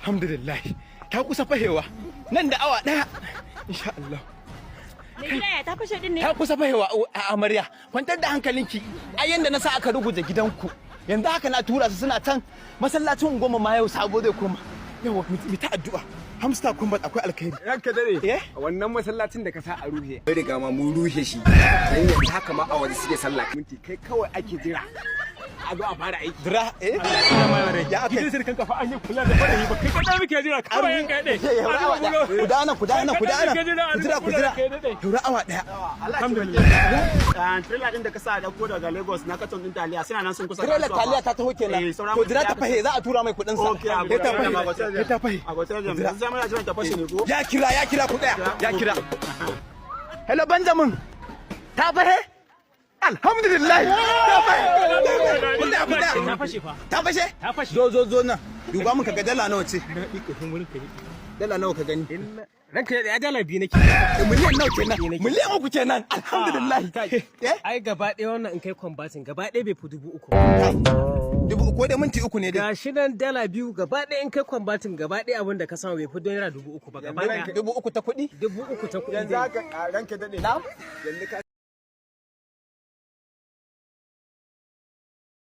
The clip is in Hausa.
Alhamdulillah, ta kusa fahewa nan da awa 1, insha Allah. Mai gida, ya ta fashe din ne? Ta kusa fahewa. A amarya, kwantar da hankalinki. Ai yanda na sa aka ruguje gidanku, yanzu haka na tura su, suna can masallacin goma ma yau sabo zai koma. Yawa, mu ta addu'a. Hamster Combat akwai alkhairi. Ranka dade. Eh? Wannan masallacin da ka sa a ruhe. Bai riga ma mun rushe shi. Dan yanzu haka ma a waje suke sallah. Minti kai kawai ake jira. A zo a fara aiki. Dira, eh, ya aka Gidan sirkan kafa an yi kula da fadahi ba, kai kada muke jira kawai, yanka dai. Yaura awa 1. Ku dana, ku dana, ku dana, ku jira, ku jira. Yaura awa 1. Alhamdulillah. Trailer din da ka sa a dauko daga Lagos na katon din taliya suna nan sun kusa Trailer kasuwa taliya fa. ta taho kenan. Eh, sauran To jira ta minti. fahe, za a tura mai kuɗin sa. Okay, a Ya ta gode. fahe, ya ta fahe. A gwatar jam. Yanzu sai muna jiran ta fashe ne ko? Ya kira, ya kira, ku tsaya, ya kira. Hello, Benjamin, ta fahe, alhamdulillah, ta fahe. Ku tsaya, ku tsaya. Ta fashe fa. Ta fashe. Ta fashe. Zo, zo, zo nan, duba mun kaga dala nawa ce. Dala nawa ka gani? Ranka ya dala 2 nake. Miliyan nawa kenan? Miliyan 3 kenan. Alhamdulillah, eh. Ai gaba ɗaya wannan in kai converting, gaba ɗaya bai fi 3,000. Kai, 3,000 da minti 3 ne dai. Gashi nan dala 2, gaba ɗaya in kai converting, gaba ɗaya abin da ka samu bai fi naira 3,000 ba gaba ɗaya. 3,000 ta kuɗi. 3,000 ta kuɗi Yanzu dai. haka ranka dade. Na'am. Yanzu ka